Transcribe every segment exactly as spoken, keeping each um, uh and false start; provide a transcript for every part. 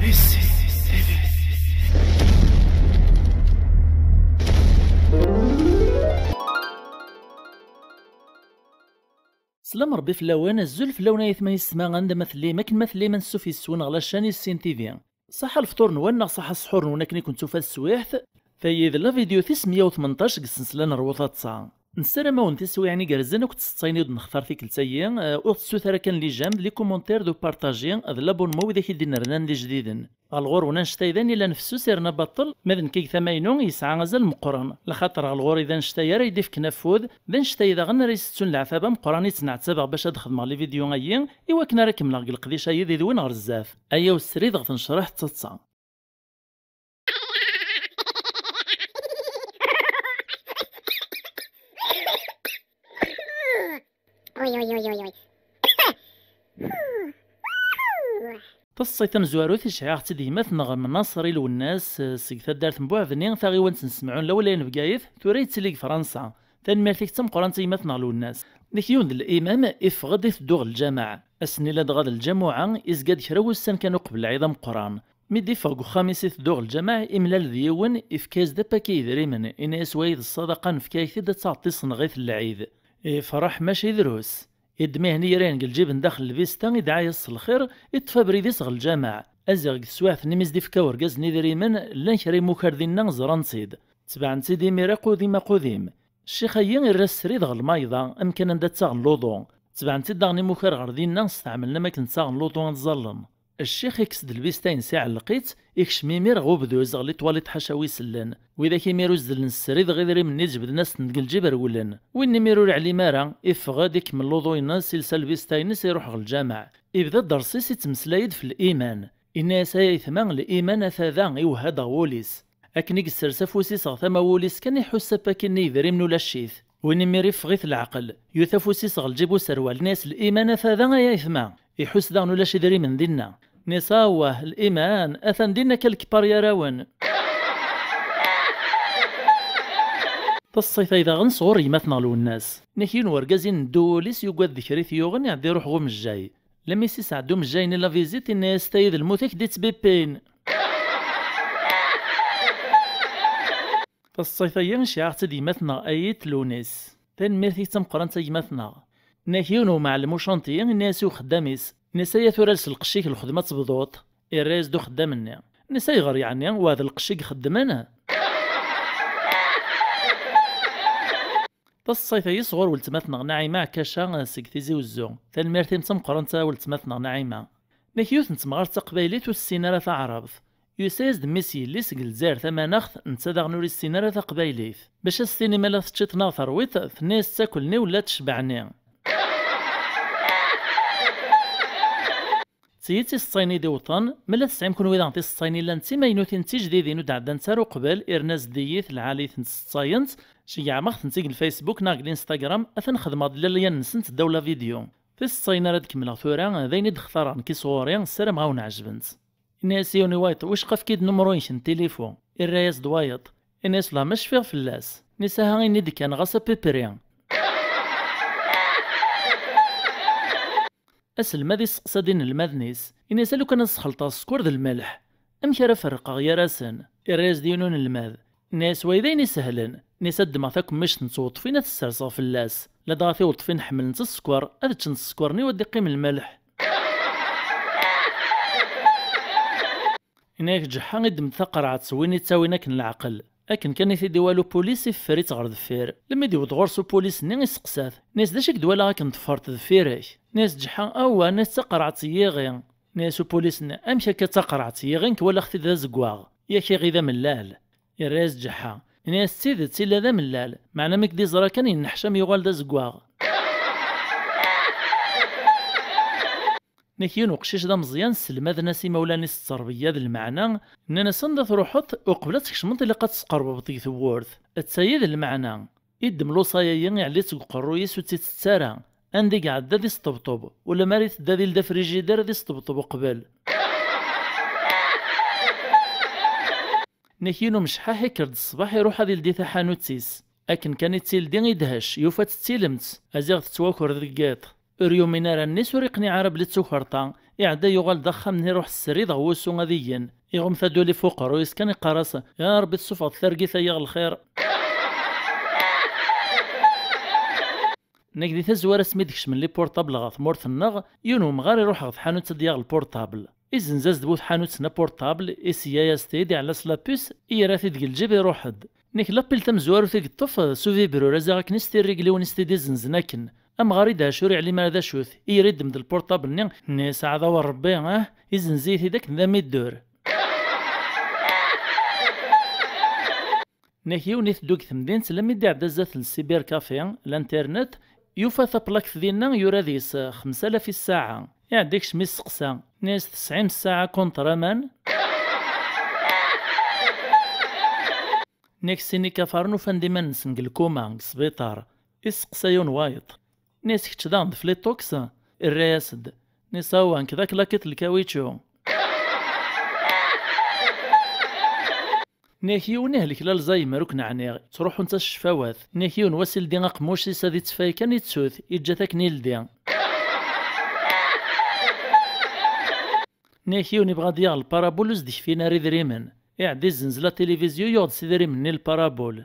Slam Rebbi fell-awen, azul fell-awen ay atma yesma, anda ma tellim, akken ma tellim, ansuf yes-wen ɣer la chaîne Issin T V. Ṣaḥa lefṭur-nwen neɣ ṣaḥa ssḥur-nwen akken i ken-tufa teswiɛt. Tayi d la vidéo tis meyya u tmenṭac deg ssensla n Rwu Taḍsa. Nessaram-awen tiswiɛin igerrzen akked tseḍsayin i d-nextar tikkelt-agi. Eh, ur tessut ara kan les j'aime, les commentaires, d upartaji, d l'abonnement widak i d-inernan d ijdiden. Ɣer ɣur-wen annect-a d ayen yellan fessus yerna baṭel, ma d nekk i deg tama-inu yesɛa azal meqqren, laxaṭer ɣer ɣur-i d annect-a ara yi-d-ifken afud, d annect-a daɣen ara isettun leɛtab ameqqran i ttneɛtabeɣ bac ad xedmeɣ les vidéos-ayi, i wakken ara kemmleɣ deg leqdic-ayi d idwin ɣer zdat. Aya u srid ɣer tnecraḥt d taḍsa. Taṣṣayt tamezwarut i sɛiɣ-tt-id yemma-tneɣ Mnaṣer i Lwennas, eh, seg taddart n Buɛedni, taɣiwant n Semɛun Lawlay n Bgayet, tura yettili deg Fransa. Tanemmirt-ik d tameqqrant a yemma-tneɣ Lwennas. Nek yiwen d limam, iffeɣ-d iteddu ɣer lǧameɛ. Ass-nni ladɣa d lǧamuɛa, izga-d kra wussan kan uqbel lɛid ameqqran. Mi d-iffeɣ deg uxxam-is iteddu ɣer lǧameɛ, imlal d yiwen, ifka-yas-d apaki yedrimen, ini-as wa d ṣṣadaqa nefka-yak-t-id ad taɣeḍ tisenɣit n lɛid. Ifreḥ mačči drus. Iddem-ihen yir-ihen deg lǧib n daxel lbista, idɛa-yas s lxir, iṭṭef abrid-is ɣer lǧameɛ. Aziɣ deg teswiɛt-nni mi s-d-ifka urgaz-nni idrimen, llan kra imukar dinna ẓran-tt-id. Tebɛen-tt-id imir aqudim aqudim. Ccix-ayi irra srid ɣer lmayḍa, amkan anda ttaɣen luḍu. Tebɛen-tt-id daɣen imukar ɣer dinna, steɛmlen am akken ttaɣen luḍu ad ẓallen. Ccix ikkes-d lbista-ines, iɛelleq-itt, ikcem imir ɣer ubduz, ɣer litwalit ḥaca wi sellen. Widak imir uzzlen srid ɣer idrimen-nni ǧebden-as-ten deg lǧib rewlen. Win imir ur iɛlim ara, iffeɣ-d, ikemmel luḍu-ines, ilsa lbista-ines, iruḥ ɣer lǧameɛ. Ibda ddersi-s, ittmeslay-d f liman. Inna-yas ay aytma, liman ata da, iwehha-d ɣer wul-is. Akken i yessers afus-is ɣer tama n wul-is kan, iḥuss apaki-nni yedrimen ulac-it. Win imir iffeɣ-it leɛqel, yuta afus-is ɣer lǧib userwal, inna-yas liman ata da ay aytma. Iḥuss daɣen ulac idrimen dinna. Inna-yas awah, liman atan dinna akka lekpar yarawen. Taṣṣayt-ay daɣen sɣur gma-tneɣ Lwennas. Nek yiwen wergaz ineddu wul-is, yugad d kra i t-yuɣen, iɛedda iruḥ ɣer umejjay. Lami s-isɛedda umejjay-nni la visite, inna-yas tayi d lmut i k-d-ittbippin. Taṣṣayt-agi sɛiɣ-tt-id gma-tneɣ Ayit Lunis. Tanemmirt-ik d tameqqrant a gma-tneɣ. Nek yiwen umɛellem ucanṭi, inna-yas i uxeddam-is, inna-yas aya tura els lqecc-ik, lxedma ad tebduḍ. Irra-yas-d uxeddam-nni, inna-yas ayɣer yeɛni, wa d lqecc i ixeddmen? Taṣṣayt-agi sɣur weltma-tneɣ Naɛima Ɛkaca seg Tizi Wezzu. Tanemmirt-im d tameqqrant a weltma-tneɣ Naɛima. Nek yiwet n temɣart taqbaylit ur tessin ara taɛrabt. Yusa-yas-d mmi-s yelli-s deg Lezzayer tamanaɣt, netta daɣen ur issin ara taqbaylit. Bac as-tini ma la teččiḍ neɣ terwiḍ, tenna-yas ttakelni wala tecbeɛni. D tiyi d tiseḍsayin i d-iwṭen, ma la tesɛim kunwi daɣen tiseḍsayin yellan d timaynutin d tijdidin ur d-ɛeddant ara uqbel, irna zediyit lɛali-tent seḍsayent, ceyyɛem-aɣ-tent-id deg Facebook neɣ deg Instagram, atan xedmeɣ-d llalyan-nsent ddaw la vidéo. Tiseḍsayin ara d-kemmleɣ tura, d ayen i d-xtareɣ nekk sɣur-i, ssarameɣ a wen-ɛejbent. Inna-yas yiwen i wayeḍ, wicqa efk-iyi-d numru-inek n tilifu. Irra-yas-d wayeḍ. Inna-yas, lah ma cfiɣ fell-as. Inna-yas, aha, ini-d kan, ɣas apipri. Aselmad isteqsa-d inelmaden-is. Inna-yas, a lukan ad sxelṭeɣ sskeṛ d lmelḥ, amek ara ferqeɣ gar-asen? Irra-yas-d yiwen unelmad. Inna-yas, wa d ayen isehlen. Inna-yas, ad ddmeɣ takemmict n tweṭṭfin ad tt-sserseɣ fell-as. Ladɣa tiweṭṭfin ḥemmlent sskeṛ, ad ččent sskeṛ-nni u ad d-iqqim lmelḥ. Inna-yak Ǧeḥḥa, iddem-d taqerɛet win ittawin akken leɛqel. Akken kan i t-id-iwala upulis, iffer-itt ɣer deffir. Lmi d-iwweḍ ɣur-s upulis-nni, iseqsa-t. Inna-yas, d acu i k-d-walaɣ akken teffreḍ deffir-k? Inna-yas Ǧeḥḥa, awah, inna-yas d taqerɛet n yiɣi. Inna-yas upulis-nni, amek akka d taqerɛet n yiɣi, nekk walaɣ-t-id d azeggaɣ, yak iɣi d amellal. Irra-yas Ǧeḥḥa. Inna-yas d tidet, illa d amellal, meɛna mi k-d-iẓra kan yenneḥcam yuɣal d azeggaɣ. Nek yiwen uqcic d ameẓyan sselmaden-as imawlan-is ttṛebeyya d lmeɛna, nnan-as anda truḥeḍ, uqbel ad tkecmeḍ ilaq ad tesqerbeḍ deg tewwurt. D tayi d lmeɛna. Iddem luṣa-yayi, iɛelli-tt deg uqerruy-is ur tt-ittett ara. Anda i iɛedda ad isṭebṭeb, ulamma i tedda ad ildi afrijider ad isṭebṭeb uqbel. Nek yiwen umecḥaḥ ikker-d ṣṣbeḥ iruḥ ad ildi taḥanut-is. Akken kan i tt-ildi idhec, yufa-tt d tilemt, aziɣ tettwaker deg yiḍ. Ur yumin ara mmi-s, ur iqniɛ ara belli d tukerḍa. Iɛedda yuɣal-d axxam-nni, iruḥ srid ɣer wusu ad igen. Iɣum taduli f uqerruy-is kan, iqqar-as: "Ya Ṛebbi, tessufɣeḍ targit-agi ɣer lxir." Nekk di tazwara asmi d-kecmen les portables ɣer tmurt-nneɣ, yiwen umɣar iruḥ ɣer tḥanut ad d-yaɣ lpurṭabl. Izenz-as-d bu tḥanut n apurṭabl, iseyya-yas-t-id, iɛella s la puce, yerra-t-id deg lǧib, iruḥ-d. Nekk l'appel tamezwarut i yeṭṭef, s uvibrur, aziɣ akken-is tirrigliwin-is tid izenzen akken. Amɣar i d-acu ur iɛlim ara d acu-t, ira iddem-d lpurṭabl-nni, nni-as: "Aɛdaw n Ṛebbi, ah, izenz-iyi-t-id akken d amiddur." Nekk yiwen iteddu deg temdint, lammi d-iɛedda zdat n cybercafé, l'internet, yufa taplakt dinna yura deg-s xemsa alaf i ssaɛa. Iɛedda ikcem isteqsa, nni-as: "Tesɛim ssaɛa contre aman?" Nekk sin ikafaren ufan-d iman-nsen deg lkuma, deg sbiṭar. Isteqsa yiwen wayeḍ. Nni-as: "Kečč daɣen d flitox?" Irra-yas-d. Nni-as: "Awa, nekk d aklakiṭ lkawiču." Nni-ak yiwen ihlek l'Alzheimer ur k-neɛniɣ, ttruḥunt-as ccfawat. Nni-ak yiwen wass ildi aqemmuc-is ad ittfay kan ittu-t, iǧǧa-t akken ildi. Nni-ak yiwen ibɣa ad yaɣ lparabul ur s-d-kfin ara idrimen. Iɛedda izenz la tilivizyu, yuɣ-d s idrimen-nni lparabul.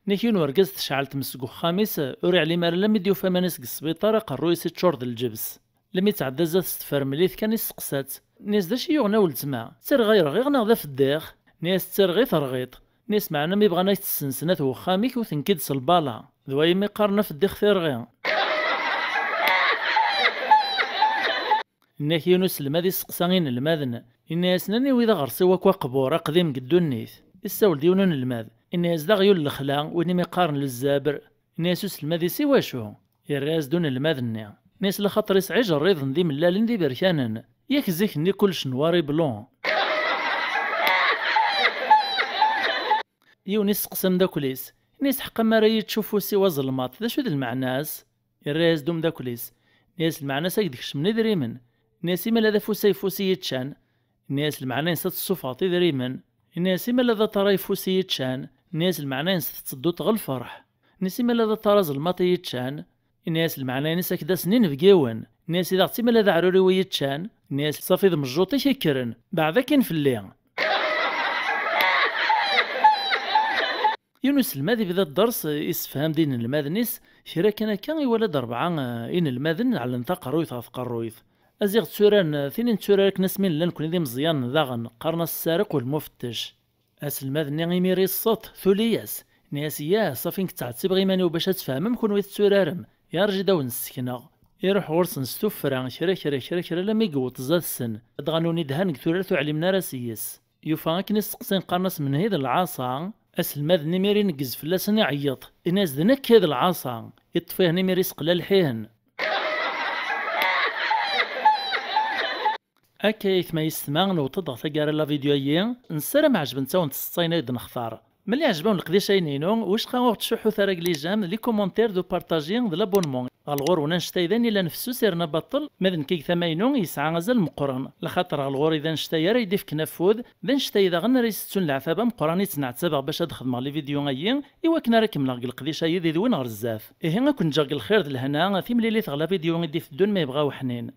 Nni-ak yiwen urgaz tecɛel tmes deg uxxam-is, ur iɛlim ara lammi d-yufa iman-is deg sbiṭar, aqerruy-is iččur d lǧebs. Lammi tɛedda zdat-s tfermlit kan, isteqsa-tt. Nni-as: "D acu i yuɣen a weltma? D tirɣa i rɣiɣ neɣ d afeddiq?" Nni-as: "D tirɣi i terɣiḍ." Nni-as: "Meɛna mi bɣan ad k-tessensen at wexxam-ik, wten-k-id s lbala. D waymi qqaren afeddiq tirɣi." Nni-ak yiwen uselmad isteqsa inelmaden, inna-yasen: "Aniwi d aɣersiw akk aqbur, aqdim deg ddunit?" Issawel-d yiwen unelmad, inna-yas: "D aɣyul n lexla, win imi qqaren lezzabr." Inna-yas uselmad-is: "I wacu?" Irra-yas-d unelmad-nni, inna-yas: "Laxaṭer isɛa ijerriḍen d imellalen d iberkanen, yak zik-nni kullec noir et blanc." Yiwen isteqsa ameddakel-is, inna-yas: "Ḥqa mi ara yečč ufus-iw azelmaḍ, d acu i d lmeɛna-s?" Irra-yas-d umeddakel-is, inna-yas: "Lmeɛna-s ad k-d-kecmen idrimen." Inna-yas: "Imi ala d afus ayeffus i yeččan." Inna-yas: "Lmeɛna-ines ad tessufɣeḍ idrimen." Inna-yas: "Imi ala d aṭar ayeffus i yeččan." Inna-yas: "Lmeɛna-ines tettedduḍ ɣer lferḥ." Inna-yas: "Imi ala d aṭar azelmaḍ i yeččan." Inna-yas: "Lmeɛna-ines ad k-d-asen inebgiwen." Inna-yas: "I daɣ d timala d aɛruriw i yeččan." Inna-yas: "Ṣafi d mejjuṭ-ik i kkren, beɛd akkin fell-i." Yiwen uselmad ibda dders, issefham-d inelmaden-is, kra kan akka iwala-d rebɛa, eh, inelmaden ɛellen taqerruyt ɣer tqerruyt. Aziɣ tturaren, eh, tin i netturar akken asmi nella nekkni d imeẓyanen daɣen, qqaren-as ssariq u lmufettec. Aselmad-nni imir iṣṣeṭ, tuli-yas. Nni-as: "Yah, ṣafi nekk ttɛettibeɣ iman-iw bac ad tfehmem kunwi tetturarem. Yarǧi-d ad wen-ssekneɣ." Iruḥ ɣur-sen s tuffra, kra, kra, kra, kra, alammi yewweḍ zdat-sen. Dɣa nuni dhan deg turart ur ɛlimen ara s-yes. Yufa akken i s-seqsin qqaren-as: "Menhi d lɛaṣa?" Aselmad-nni imir ineggez fell-asen iɛeyyeḍ. Ini-as: "D nekk i d lɛaṣa." Iṭṭef-ihen imir iseqlalḥ-ihen. Akka aytma yessetma, newweḍ-d ɣer taggara n la vidéo-agi. Nessaram ɛejbent-awent tseḍsayin ay d-nextar. Mli ɛejben leqdic-ayni-inu, wicqa ur ttcuḥḥut ara deg les j'aime, les commentaires, d upartaji, d l'abonnement. Ɣer lɣur-wen annect-a d ayen yellan fessus yerna baṭel, ma d nekk deg tama-inu yesɛa azal meqqren, laxaṭer ɣer lɣur-i d annect-a ara yi-d-ifken afud, d annect-a daɣen ara isettun leɛtab ameqqran i ttneɛtabeɣ bac ad xedmeɣ les vidéos-ayi, i wakken ara kemmleɣ deg leqdic-ayi d idwin ɣer zdat. Ihi, ad ken-ǧǧeɣ deg lxir d lehna, timlilit ɣer la vidéo i d-iteddun ma yebɣa uḥnin.